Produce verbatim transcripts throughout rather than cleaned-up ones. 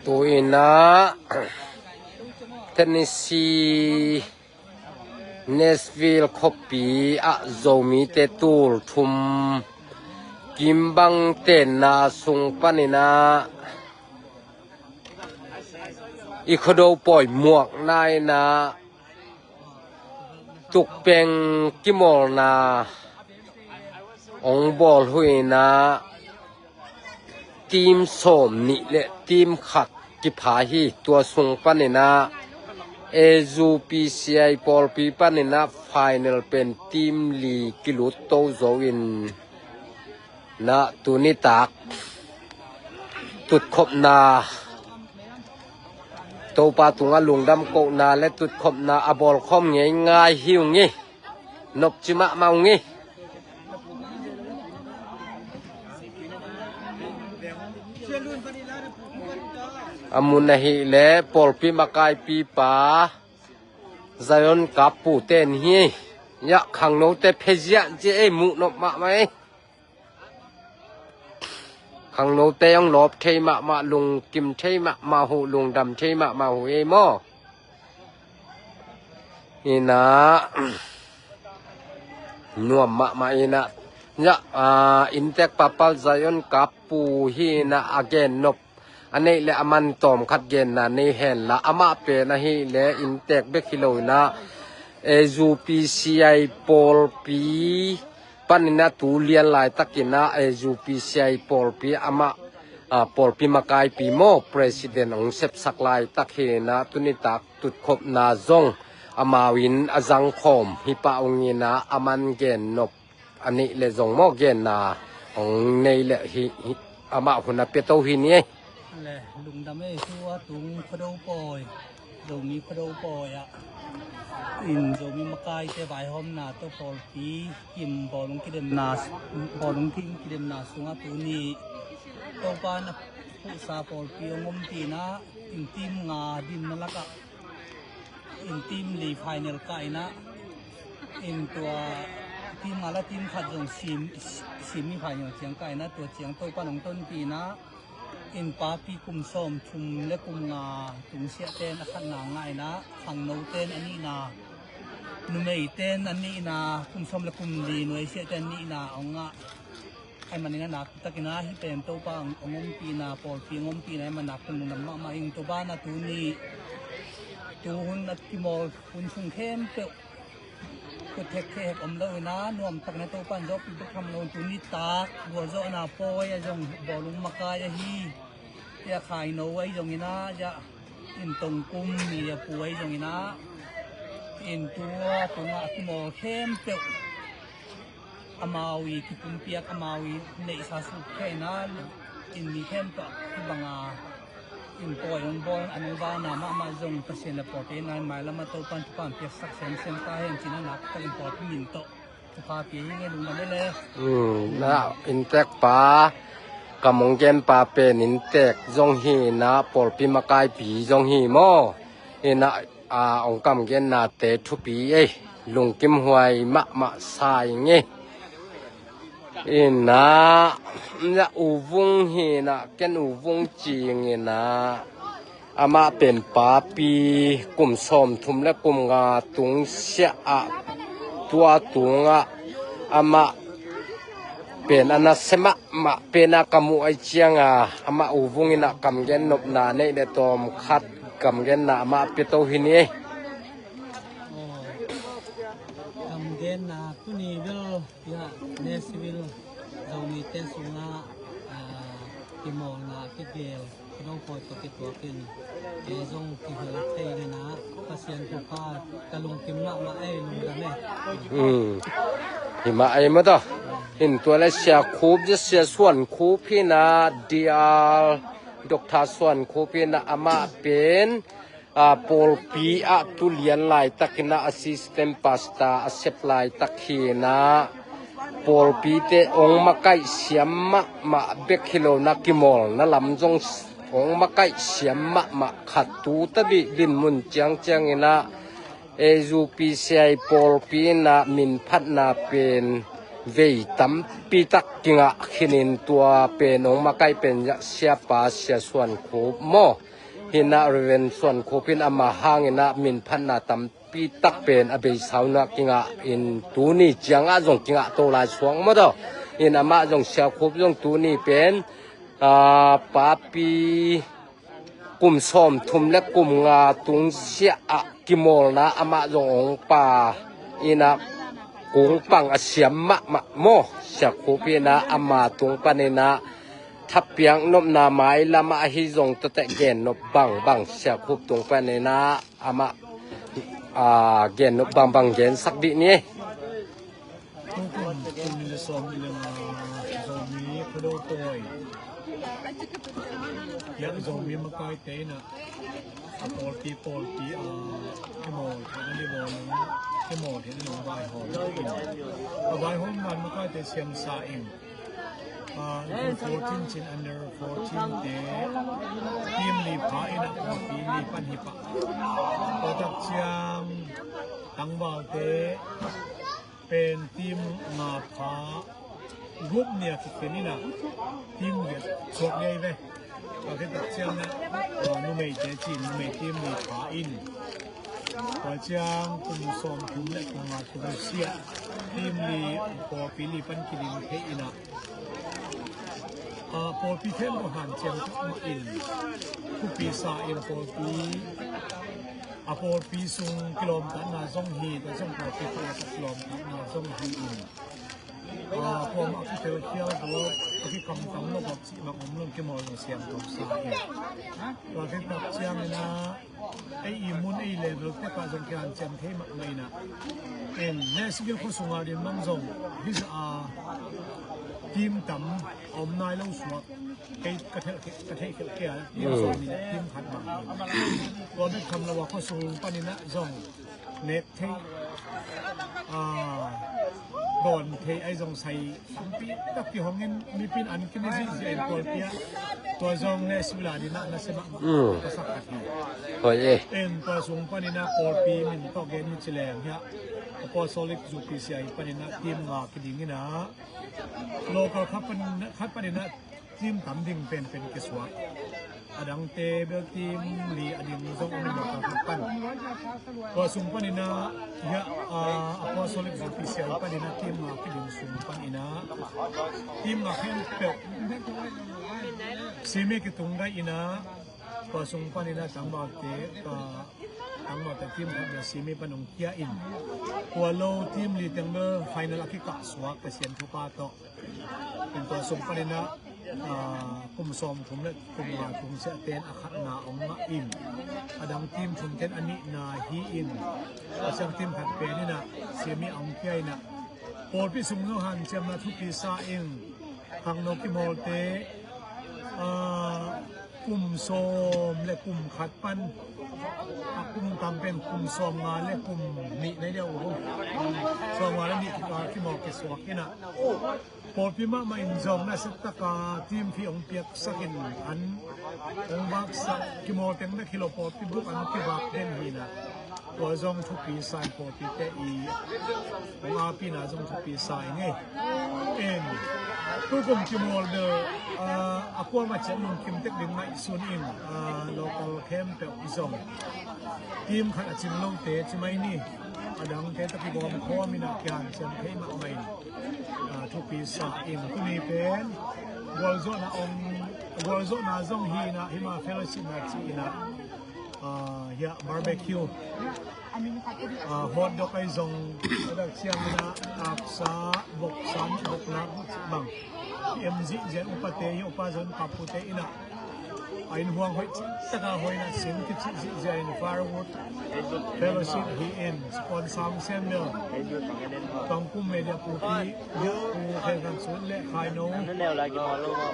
Tu-in ah Tennessee Nashville khuapi ah Zomite tul thum kimbang tenna sung panin ah i Khuado pawi muakna in ah tukpeng kimawlna hong bawl uh in ah team sawm nih le team khat kipha hi. Tua sung panin ah A U P C I pawlpi panin ah final pen team li kilut to zo in ah tuni tak tutkhopna, Topa tungah lungdam kohna le tutkhopna a bawlkhawm ngeingai hi ung hi. Nopci mahmah ung hi. A mun ahih leh pawlpi makaipipa Zion Kap Pu ten hi. Yah, khangnote pheziah ci ei, muh nop mahmah ei. Khangnote hong lawp thei mahmah, lungkim thei mahmah uh, lungdam thei mahmah uh ei maw? In ah nuam mahmah in ah, yah, inntek papa Zion Kap Pu hi in ah a gennop a neih leh a man tawmkhat genna nei hen la, amah pen ahih leh inntek bek hi lo in ah A U P C I pawlpi panin ah tu lian laitakin ah A U P C I pawlpi amah, ah, pawlpi makaipi maw, president hong sepsak laitak hi in ah tuni tak tutkhopna zong amau in a zangkhawm hi pah ung in ah a man gennop a neih leh zong maw, genna hong nei leh hi, hi, amah hun a pia to hi ni ei. Le lungdam ei, tua tung Khuado pawi, Zomi Khuado pawi ah in Zomi makaite vaihawmna tawh pawlpi kim bawlung kidemna, bawlung kim kidemna sungah tuni Topa na puhsa pawlpi hong om tina in team nga dinna lakah in team li final kah in ah in tua team nga la team khat zong sim, semi final ciang kah in ah tua ciang Topa nong tonpih in ah in papi kum sawm thum le kum nga tungsiahte in a khatna ngah in ah khangnote in a nihna, numeite in a nihna, kum sawm le kum li nuaisiahte in a nihna hong ngah. Ahih manin a nakpitakin ah hih pen Topa hong ompihna, pawlpi hong ompihna ahih manin a lungdam mahmah ing. Tua banah tuni tuhun a kimawl hun sung khempeuh khut hek kheh hek om lo in ah nuamtakin a Topa in zawhpih bek tham lo in tuni tak gualzawhna pawi a zong bawlung makai ahi. Tia khaino ahi zongin ah, tia in tongkum mi a pu ahi zongin ah, in tua tungah a kimawl khempeuh amau i kipumpiak, amau i neihsa suk khe in ah, in mi khempeuh kibanga in pawi hong bawl, an hong bawl na mahmah zong Pasian le pawlpi in ah mailam ah Topa in thupha hong piaksak semsem ta hen ci-in ah naktakin pawlpi min tawh thupha pia hi ing ei, lungdam ei le. Um, na inntek pa, ka mong gen pa pen inntek zong hi in ah, pawlpi makaipi zong hi maw? In ah, a, hong kam gennate thupi ei, lungkim huai mahmah sa ing ei. In ah, na U Vung hi in ah, ken U Vung Cing in ah, amah pen papi kum sawmthum le kum nga tungsiah ah, tua tungah amah pen a nasia mahmah pen a ka muh ahih ciangin amah U Vung in ah kam gen nopna neih le tawmkhat kam genna amah pia to hi ni ei. Aw, kam genna tuni bel Tua Nashville Zomite sungah, ah, kimawlna kigel, Khuado pawi tawh kituakin, kei zong kihel thei ngen ah, Pasian thupha ka lungkim mahmah ei, lungdam ei. Hmm. Hi mah ei maw tawh. In tua le Sia Khup, Sia Suan Khup hi in ah, D R Doctor Suan Khup hi in ah, amah pen a, pawlpi ah tu lian laitakin ah assistant pastor a sep laitak hi in ah, pawlpite hong makaih siam mahmah bek hi lo in ah, kimawlna lam zong hong makaih siam mahmah khat tu tadih dinmun ciangciang in ah, A U P C I pawlpi in ah minphatna pen vei tampi tak kingah khinin tua pen hong makai pen Siapa Sia Suan Khup maw? Hinah Reverend Suan Khup in ama hanginah minphatna tampi tak pen a beisauna kingah in tuni ciangah zong kingah to lai suang maw taw? In amah zong Sia Khup zong tuni pen papi kum sawm thum le kum nga tung siah ah kimawlna amah zong hong pa inah kung pang a siam mahmah maw? Sia Khup inah ama tung paninah thapiak nopna mailamah ahi zong tuate gen nop bangbang Sia Khup tung paninah amah gen nop bangbang gensak dih ni. Tukum kum ni le sawm ni le nga Zomi Khuado Pawi Piak Zomi makaite inah a pawlpi pawlpi a kimawl theihna ni bawl in kimawl theihna ni vaihawm in a vaihawm man makaite siamsa in fourteen cin under fourteen te team li pha inah pawlpi li pan hi pah. Patak ciang tangvalte pen team nga pha group nia kikhen inah team liat suak ngei ve. Tua khit tak ciang na numeite cin numei team li pha in tua ciang kum sawm thum le kum nga kum siah team li pawlpi li pan kiling thei inah pawlpi khempeuh hanciam tuk mah in thupi sa in pawlpi a pawlpi sung kilawmtatna zong hi ta zong pawlpi khawh a kilawmtatna zong hi in kuamah a kitel khial gawp a kikamtam lo gawp cih bang om lo kimawl lo siam gawp sa in tua khit tak ciang inah ei i mun ei level tekah zong kihanciam thei mahmah inah en Nashville khua sungah din bang zong hizah a team tam a om nai lo suak kei ka theih khelh kei a team sawm ni le team khat bang hi. Tua bek tham lo a khua sung paninah zong nek thei dawn thei ai zong sai tampi tak kihong in mipin an kine zihziah in kualpia tua zong ne sula dinah na semah ka sak khat hi. Hoi e. En tua sung paninah pawlpi min tawh gen ni ci leng hiah Apostolic Zupisia hi paninah team nga kiding inah local khat paninah team tam ding penpen kisuak. A dangte bel team li a ding zong om in local khat pan tua sung paninah hiah Apostolic Zupisia hi paninah team nga kiding sung paninah team nga khempeuh simi kitung gai inah tua sung paninah tangvalte tangvalte team khat bel simi pan hong kia in tua lo team li teng bel final a kikah suak Pasian thupha tawh. In tua sung paninah kum sawm thum le kum nga kum siah ten a khatna hong ngah in a dang team thum ten a nihna hi in a siang team khat pen inah simi a hong kia inah pawlpi sung no hanciamna thupi sa in khangno kimawlte kum sawm le kum khat pan a kum tam pen kum sawm nga le kum nih nai deuh uh sawm nga le nih kimawl kisuak inah pawlpi mahmah in zong na settaka team fee hong piaksak in an hong vaksak kimawl teng bek hi lo pawlpi buk an kivak den hi inah tua zong thupi sa in pawlpite i hong apina zong thupi sa in ei. En tukum kimawl bel a kuama ciat lungkim tek ding ngaihsun in local khempeuh zong team khat a cin lote ci mai ni a dangte tawh kigawm khawm inah kihanciam thei mahmah in thupi sa in tuni pen gualzawhna ong gualzawhna zong hi inah hima fellowship na ci inah hiah barbecue hot dog ai zong a dak ciang inah aksa boksan boknak cih bang M Z Z upate hi upa zon papute inah a inn huang hoih taka hoihna sin kici zihziah in firewood fellowship hi in sponsor sem mel Tongkum media pupi pu khen kan sun le khaino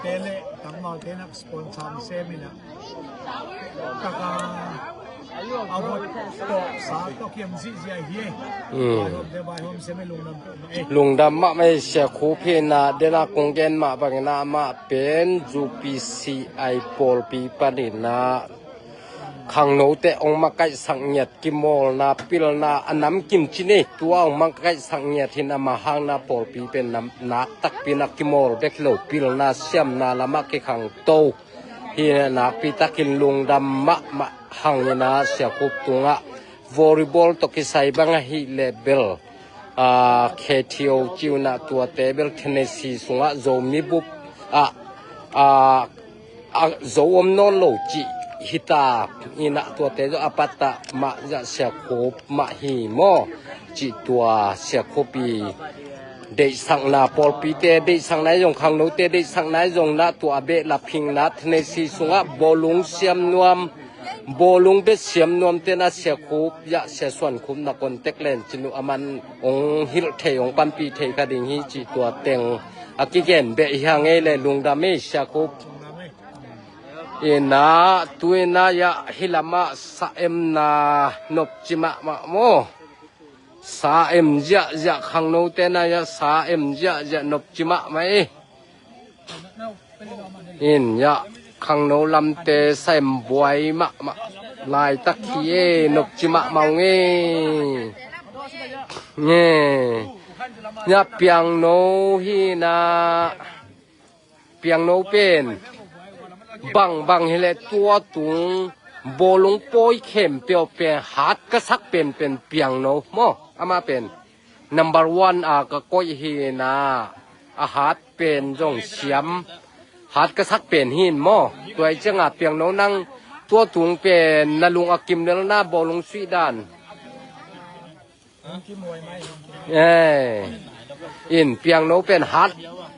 te le tangmau te nak sponsor sem inah taka a vot tawh sa tawh kiam zihziah hi e. Vaihawm te vaihawm sem e lungdam peuhmah e. Lungdam mahmah e Sia Khup hi inah dena kong gen mah bangin amah pen U P C I pawlpi paninah Khangnote hong makaihsak ngiat kimawlna pilna a namkim ci nei. Tua hong makaihsak ngiat hi na, amah hangna pawlpi pen nam nak takpi na kimawl bek hi lo, pilna siamna lamah kikhangto hi na, nakpi takin lungdam mahmah hang hi na. Siakhup tungah volleyball tawh kisai bang ahih leh bel, a, K T O ci uh na, tuate bel Tennessee sungah Zomi bup ah, a, a, zo om nawn lo cih hi ta. Hi na tuate zong a pattah mah zah Siakhup mah hi maw? Cih tua Siakhup i deihsakna, pawlpite deihsakna i zong, khangnote deihsakna i zong na, tua a behlap hing na, Tennessee sungah bawlung siam nuam, bawlung bia siam nuamte na Siakhup zah Sia Suan Khup na contact len cin uh, aman hong hilh thei, hong panpih thei kha ding hi cih tua teng a kigen beh hi hang ei le. Lungdam ei Siakhup. Ina, tu ina zah hih lamah sa emna nopci mahmah maw? Sa em ziahziah, khangnote na zah sa em ziahziah, nopci mahmah ei. In zah khangno lamte sa em buai mahmah laitak hi ei, nopci mahmah ung ei. Nge, zah piangno hi na, piangno pen bangbang hi leh tua tung bawlung pawi khempeuh pen hat ka sak penpen piangno maw? Amah pen number one a ka koih hi na, a hat pen zong siam, hat ka sak pen hi in maw? Tua i cianga piangno nang tua tung pen na lung a kim lel na, bawlung suih dan. Eh, in piangno pen hat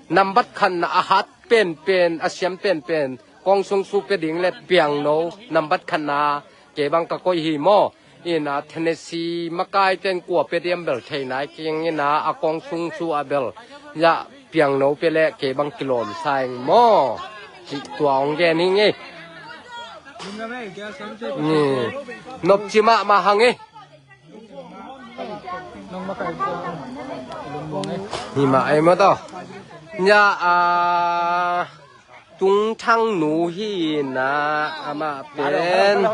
nambat khatna, a hat penpen, a siam penpen kong sung su pia ding le piangno nambat khatna kei bang ka koih hi maw? Ina Tennessee makai ten kua pia diam bel thei nai keng ina, a kong sung su a bel zah piangno pia le kei bang kilawm sa ing maw? Cih tua hong gen hi ngei. Nopci mahmah hang ei. Hi mah ei maw taw. Zah a, Tungthang nu hi na, amah pen,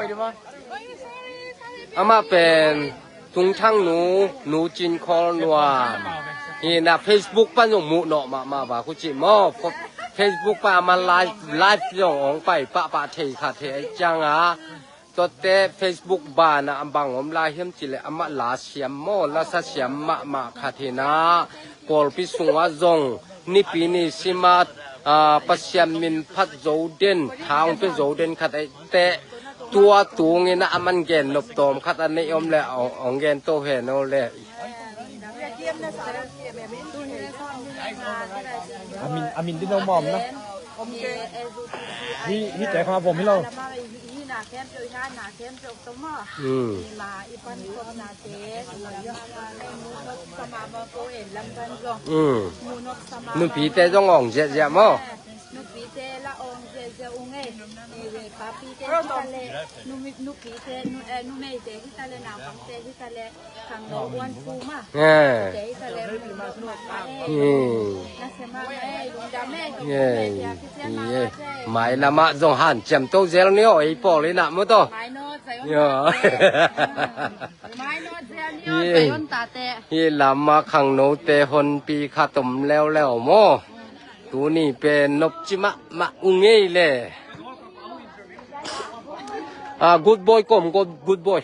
amah pen Tungthang nu, Nu Cin Khawl Nuam hi na, Facebook pan zong muh nawh mahmah va khu cih maw? Facebook pan amah live, live zong hong pai pahpah thei kha thei ai cianga. Tuate Facebook banah a bang om lai hiam cih leh amah la siam maw, lasa siam mahmah khat hi na, pawlpi sungah zong nipi ni simah, a, Pasian min phat zo den, tha hong pia zo den khat ei teh, tua tungin a man gen nop tawm khat a neih om leh hong, hong gen to hen o leh. A min, a min din om om na. Hi, hi te kha vom hi lo. Mm. Nupite zong ong ziahziah maw? Nupite la ong ziahziah ung ei. Papite hi ta leh, nupite, numeite hi ta leh, naupangte hi ta leh. Mai lamah zong hanciam to zel ni aw, ei pawl inah maw taw. Hi lamah khangnote honpi khat om leuleu maw? Tuni pen nopci mahmah uh ngei le. Ah, good boy kom, good, good boy.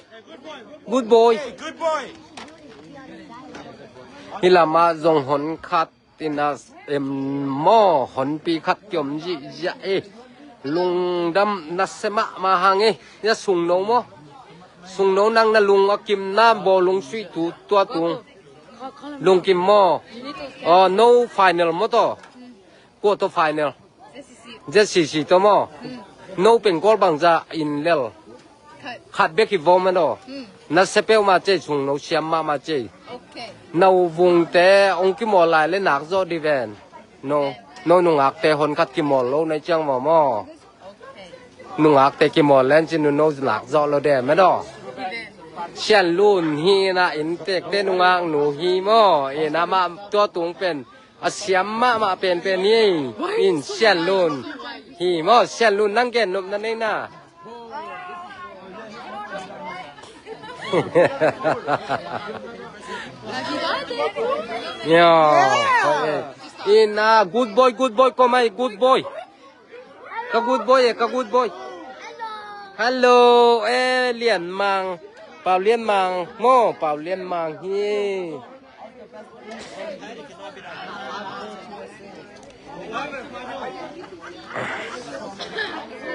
Good boy. Hey, good boy. Hi lamah zong hon khat ina em maw, honpi khat kiom zihziah e. Lungdam nasia mahmah hang e. Zia sungno maw? Sungno nang na lung a kimna bawlung suih tu tua tung. Lungkim maw? Oh, no final maw taw? Quarter final. Z C C tawh maw? No pen goal bangzah in lel? Khat bek hi vaw man aw. Nasia peuhmah cei, sungno siam mahmah cei. No vungte hong kimawl lai le nak zawh dih ven. No, no nungakte hon khat kimawl lo nai ciang maw maw? Nungakte kimawl len cin, no nak zawh lo de man aw. Sian Lun hi na, inntekte nungak nu hi maw? Ina mah tua tung pen a siam mahmah penpen hi. In Sian Lun hi maw? Sian Lun nang gen nopna nei na. Yeah. Okay. In, ah, good boy, good boy, Komai, good boy. Ka good boy, eh, ka good boy. Hello, eh, Lian Mang. Pau Lian Mang, mo, Pau Lian Mang hi.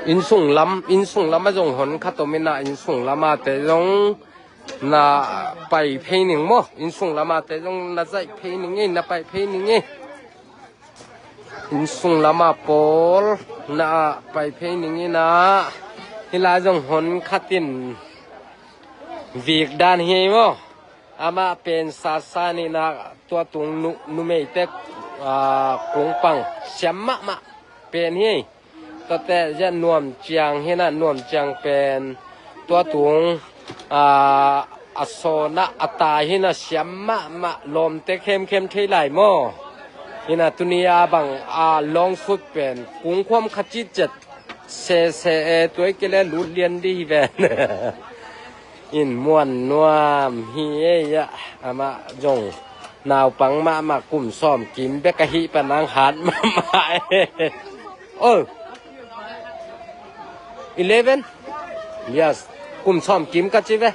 Innsung lam, innsung lam a zong hon khat om ina, innsung lam a te zong na pai phei ning mo, innsung lam a te zong na zaih phei ning i, na pai phei ning i. Innsung lam a pawl na a pai phei ning ina, hi lai zong hon khat in vik dan hi mo. Amah pen sasa nina tua tung nu, numeite, ah, kungpang siam mahmah pen hi. Tuate zia Nuam Ciang hi na, Nuam Ciang pen tua tung, ah, a sawna a tai hi na, siam mahmah, lawmte khemkhem thei lai maw. Hi na, tuni a bang a long sut pen kungkhuam kha citcet sese e, tuai kile lut lian di hi ven. In muan nuam hi ei a, amah zong naupang mahmah, kum sawm kim bek ahi pan ang hat mahmah e. Oh, eleven? Yes, kum sawm kim ka ci ve.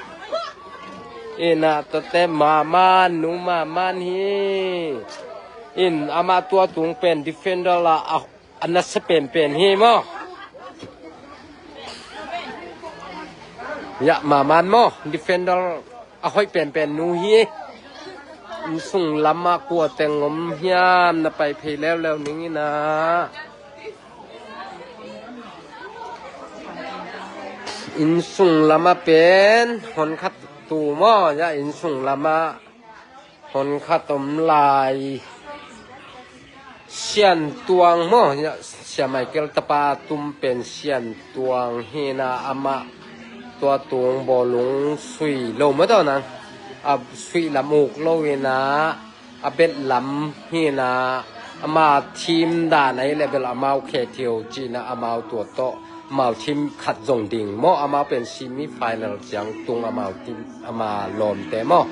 Ina, tuate maman, nu maman hi. In amah tua tung pen defender la a a nasa penpen hi maw. Ya, maman maw, defender a hoih penpen nu hi. Innsung lam a kua teng om hiam, na pai phei leuleu ning ina. Innsung lam a pen hon khat tu maw, ya, innsung lam a hon khat om lai. Sian Tuang maw, Sia Michael tapa a tum pen Sian Tuang hi na, amah tua tung bawlung sui lo maw, tua nang a sui lam uk lo hi na, a bet lam hi na, ama team dan ahi level amau khe thio ci na, amau tua tawh amau team khat zong ding maw, amau pen semi final ciang tung amau team, ama lawmte maw.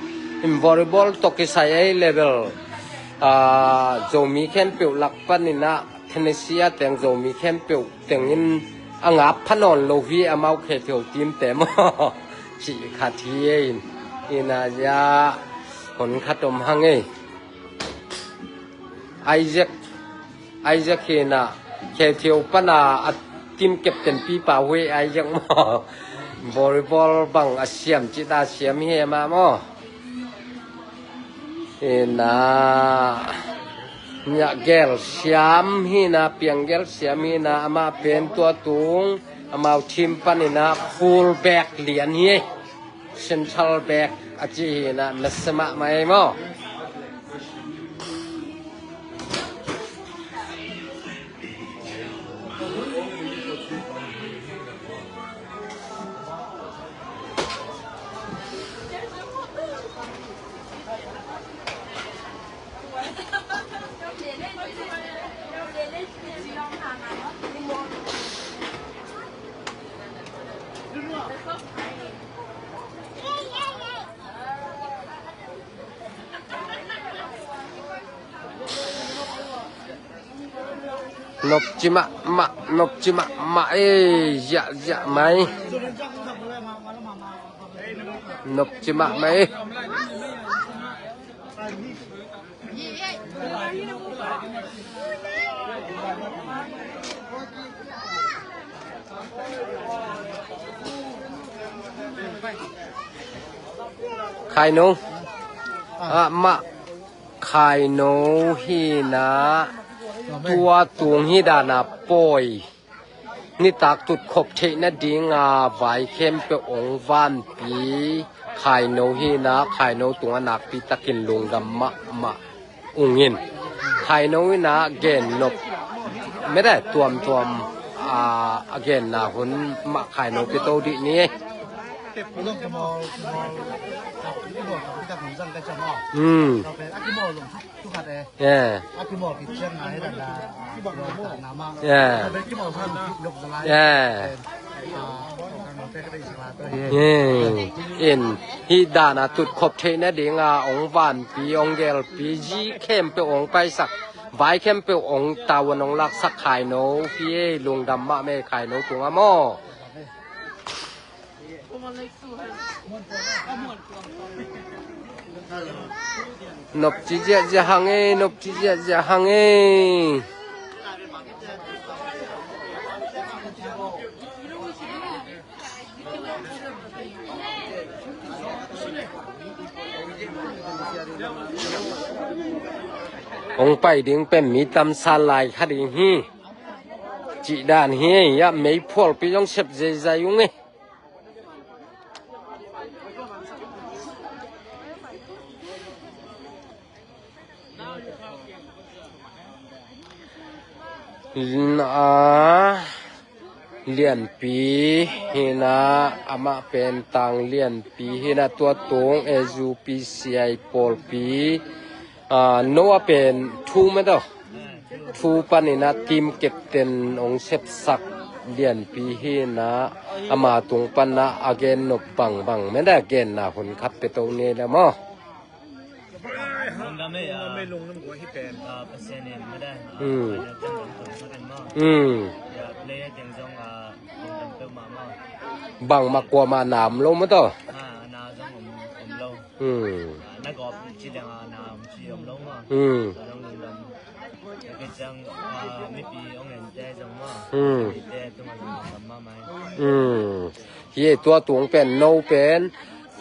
In volleyball tawh kisai ahi level, ah, Zomi khempeuh lak panin ah Tennessee a teng Zomi khempeuh tengin a ngap pha nawn lo hi, amau khe thio team te maw. Cih khat hi ei. Ina zia hon khat om hang ei. Isaac, Isaac hi na, khe thio pana a team captain pi pa hui Isaac maw. Volleyball bang a siam cita siam hi amah maw. Hi na, nya gel siam hi na, piang gel siam hi na, amah pen tua tung amau team panin ah full back lian hi. Central back a ci hi na, nasa mahmah ei maw. Nopci mahmah, nopci mahmah ei, ziahziah mai. Nopci mahmah ei. Khaino. Ah, mah. Khaino hi na, tua tung hi dan a pawi. Nitak tut khop theih nading a vai khempeuh ong vanpi. Khaino hi na, Khaino tung a nakpi takin lungdam mahmah ung in. Khaino hi na gen nop mede tuamtuam, ah, a genna hun mah Khaino pia to dih ni. Hmm. Yeah. Yeah. Yeah. Hi, in, hih dan a tutkhop theih nading a ong vanpi, ong gelpi, zi khempeuh ong paisak, vai khempeuh ong tavuan ong laksak Khaino hi ei, lungdam mahmah ei Khaino tungah maw. Nopci ziahziah hang ei, nopci ziahziah hang ei. Ong pai ding pen mi tamsan lai kha ding hi. Cih dan hi ei, a meiphualpi zong sep zeizai ung ei. A lianpi hi-in ah, amah pen tang lianpi hi-in ah, tua tung A U P C I pawlpi, a, no a pen thu mah tawh, thu panin ah team captain ong sepsak lianpi hi-in ah, ama tung pan ah a gen nop bangbang mah tawh, a genna hun khat pia to ni le maw. Lungdam ei, ah, lungdam ei, lungdam guai hi pen. Ah, Pasian in mah tawh, ah, mm, final teng zong tung sak in maw. Mm. Ya, player teng zong, ah, lungdam peuhmah maw. Bangmah kuamah na om lo mah tawh. Ah, na zong om, om lo. Mm. Ah, na gawp ci leng, ah, na om ci om lo maw. Mm. Ah, zong lungdam. Ya, kei ciang, ah, mipi ong ente zong maw. Mm. Mipite tungah zong lungdam mahmah ei. Mm. Hi ei, tua tung pen no pen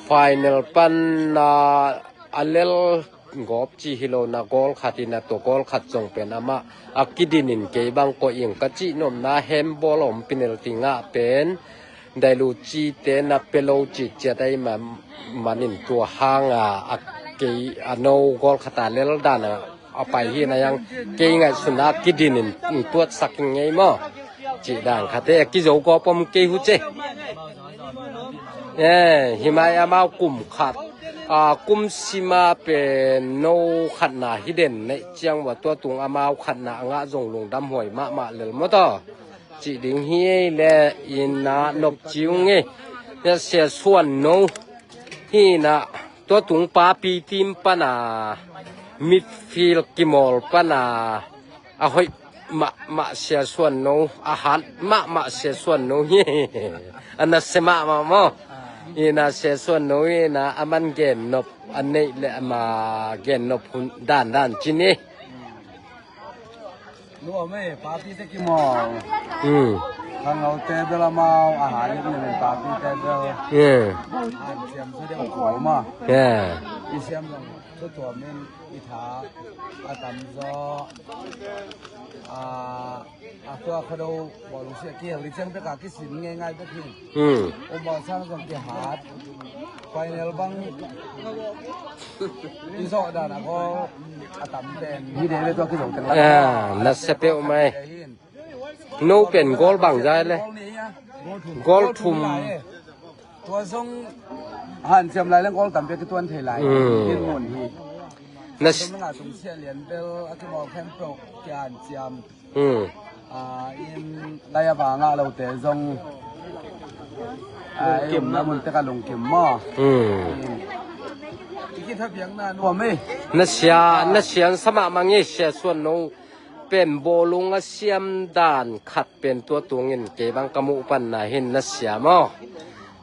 final pan, ah, a lel gawp ci hi lo-in ah, goal khat in ah, tua goal khat zong pen amah a kidin in kei bang koih ing ka cih nopna, handball om, penalty ngah pen dailu cite na pia lo cih ciat ahih man, manin tua hang a, a kei a no goal khat a lel dan a a pai hi-in ah, kei ngaihsutna kidin in tuatsak ing ei maw. Cih dan khat ei, a kizo gawp om kei uh ci. Eh, hi mai amau kum khat, a, kum sima pen no khatna hi den neih ciang ua, tua tung amau khatna a ngah zong lungdam huai mahmah lel maw tawh. Cih ding hi ei le, in ah nop ci ung ei. Sia Suan No hi-in ah, tua tung papi team pan a midfield kimawl pan a, a hoih mahmah Sia Suan No, a hat mahmah Sia Suan No hi. A nasia mahmah maw. Hi-in ah Sia Suan No hi-in ah, aman gen nop a neih le ama gen nop hun dandan ci ni. Nuam ei, papi te kimawl. Mm. Khangnote bel amau a hat in, papi te bel. Yeah. Hanciam zaw deuh kul maw. Yeah. I siam zong thutuam in, i tha a tamzaw. A, a tua kha do bawlung sia kihel i ciang bek a kisin ngeingai bek hi. Hmm. Um, bawlsang zong kihat. Final bang i zawh dan a goal a tam pen hi de le, tua kizong teng la. Ah, nasia peuhmah ei. No pen goal bang zai le. Goal thum. Tua zong hanciam lai leng goal tam pek kituan thei lai. Hmm. In mun hi. Nas- Tua nga tung sia lian bel a kimawl khempeuh kihanciam. Hmm. Ah, in lai a bang a lote zong, ah, i umna mun tek a lungkim maw. Hmm. I kithapiakna nuam ei. Nasia, nasia sa mahmah ngei Sia Suan No pen bawlung a siam dan khat pen tua tungin kei bang ka muh panna hin nasia maw.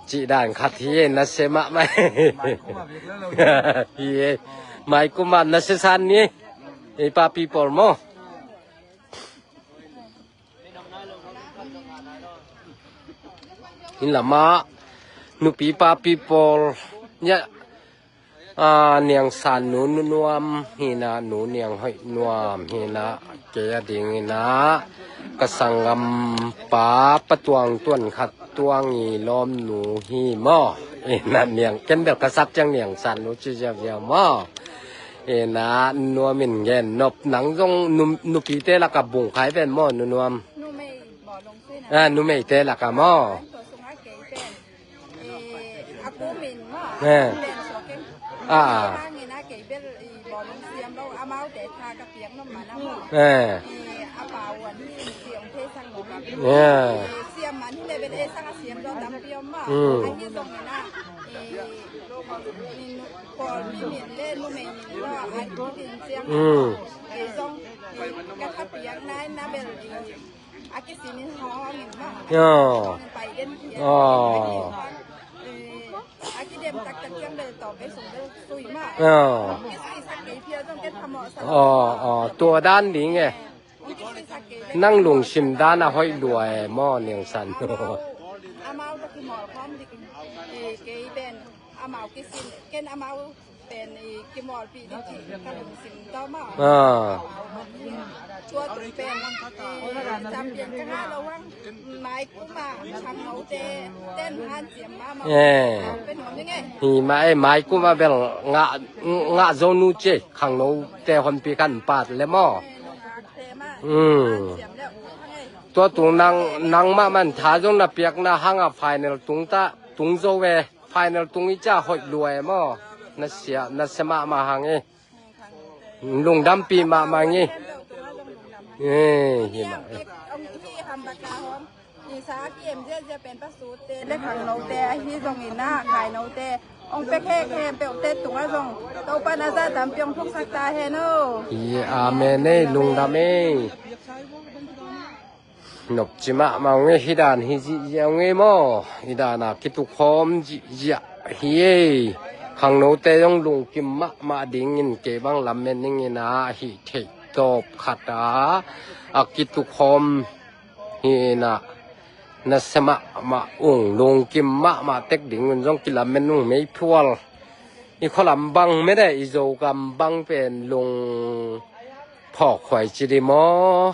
Cih dan khat hi ei, nasia mahmah. Mai kum a bek lel lo. Hi ei. Mai kum a nasia san ni. Ei papi pawl maw. Hi lamah nupi papi pawl, ya, a, Niang San Nu, Nu Nuam hi-in ah, Nu Niang Hoih Nuam hi-in ah, kei a dingin ah ka sanggampa Pa Tuang Tuan Khat Tuang i lawmnu hi maw. Hi-in ah Niang, ken bel ka sap ciang Niang San Nu ci ziauziau maw. Hi-in ah nuam in gen nop, nang zong nu, nupite lakah bungkhai ven maw, Nu Nuam? Numei bawlung sina. Ah, numeite lakah maw? Tua sungah kei pen, eh, a kumin maw? Eh. Pen suak in. Ah. Tua hangin ah kei bel i bawlung siam lo, amaute tha ka piak nop man a maw. Eh. Eh, a pa uan hi, ci ong theisak lo. Eh. Eh, siam man hi le Pen ei sang a siam zaw tampi om maw. Mm. Ahi zongin ah, eh, min, Kawl mi min le numei min zaw a kitin ciang, mm, ei zong, eh, ka thapiak nai na bel ding. A kisin in hong in maw. Aw. Pai den pian. Aw. Eh, a kidem taktak ciang bel tawh ei sung bel sui maw. Aw. Kisuisak kei phial zong ken phamawhsak. Aw, aw. Tua dan ding e. Nang lungsim dan a hoih lua e maw, Niang San? Amau tawh kimawl khawm dik, eh, kei pen amau kisin, ken amau pen i kimawlpih ding cih ka lungsim tawh maw. Ah. Tua tung pen, eh, champion ka ngah lo hang, mai kum a khangnote ten hanciam mahmah. Eh. Pen nuam ding e. Hi mah e, mai kum a bel ngah, ngah zo nu ci, khangnote honpi kan pat le maw. Eh, nungak te mah. Hmm. Hanciam le uh hang e. Tua tung nang, nangmah man tha zong na piakna hang a final tung ta, tung zo e. Final tung i ca hoih lua e maw. Na sia, na sia mahmah hang e. Lungdampih mahmah ngi. Eh, hi mah e. Ong hi ham baka hom. Isa ki em zia zia pen pasute le khangnote ahi zongin ah khainote ong pek he khempeuhte tungah zong Topa na zah tampi ong phuksak ta hen o. Hi, amen e, lungdam e. Nopci mahmah ung e, hi dan hi zihziah ung e maw. Hi dan a kitukhawm zihziah hi e. Khangnote zong lungkim mahmah dingin kei bang lamen ning in a hi theih tawp khat a, a kitukhawm hi in a, nasia mahmah ung, lungkim mahmah tek dingun zong kilamen ung, meiphual i khualam bang mede, i Zogam bang pen lung phawkhuai ci di maw.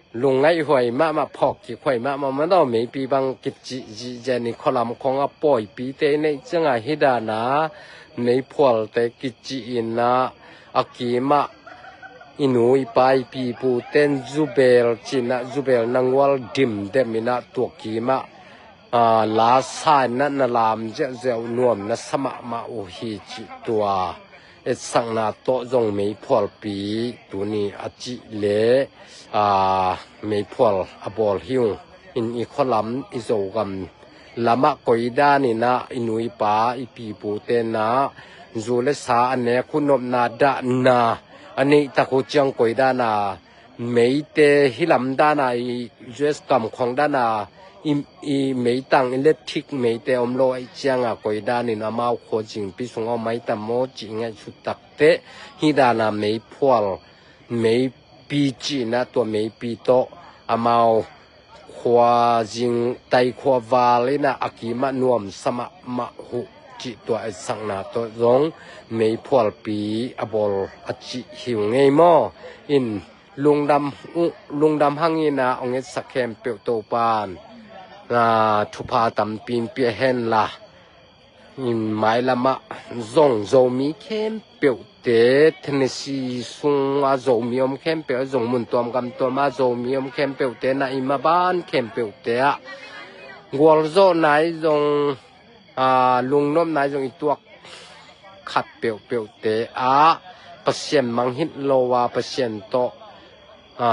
Lungngaihhuai mahmah, phawkkikhuai mahmah madaw, meipi bang kicih zihzian i khualam khong a pawipite i neih ciangah hi dan a meiphualte kicih in a, a kimah i nu i pa i pi i puten zubel cin a, zubel nangual dimdem in a, tua kimah, a, la sa in a, na lam ziahziah uh, nuam na sa mahmah uh hi cih tua etsakna tawh zong meiphualpi tuni a cih le, a, meiphual a bawl hi ung. In i khualam i Zogam lamah koi dan in a, i nu i pa i pi i puten a, zu le sa a nek uh, nopna dahna a neih tak uh ciang koi dan a, meite hi lam dan a, i U S gam khong dan a, i, i meitang electric meite om lo ahih ciang a, koi dan in amau khua zingpi sungah om maitam maw cih ngaihsut takteh, hi dan a meiphual, meipi cih in a, tua meipi tawh amau khua zing, tai khua val in a, a kimah nuamsa mahmah uh cih tua etsakna tawh zong meiphualpi a bawl a cih hi ung e maw. In lungdam uh, lungdam hang in a, ong etsak khempeuh Topan, a, thupha tampi in pia hen la. In mailamah zong Zomi khempeuhte, Tennessee sungah Zomi om khempeuh, zong mun tuam gam tuamah Zomi om khempeuhte, na i maban khempeuhte ah gualzawhna i zong, a, lungnopna i zong i tuak khat peuhpeuhte ah Pasian mangngilh lo a, Pasian tawh, a,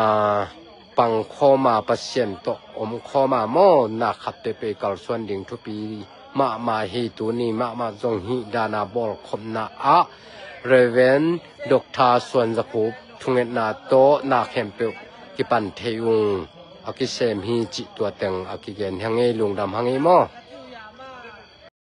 pangkhawm a, Pasian tawh omkhawm a maw, na khat peuhpeuh i kalsuan ding thupi mahmah hi. Tuni mahmah zong hih dan a bawlkhopna ah Reverend Doctor Suan Za Khup thungetna tawh na khempeuh kipan thei ung. A kisem hi cih tua teng a kigen hi hang e, lungdam hang e maw.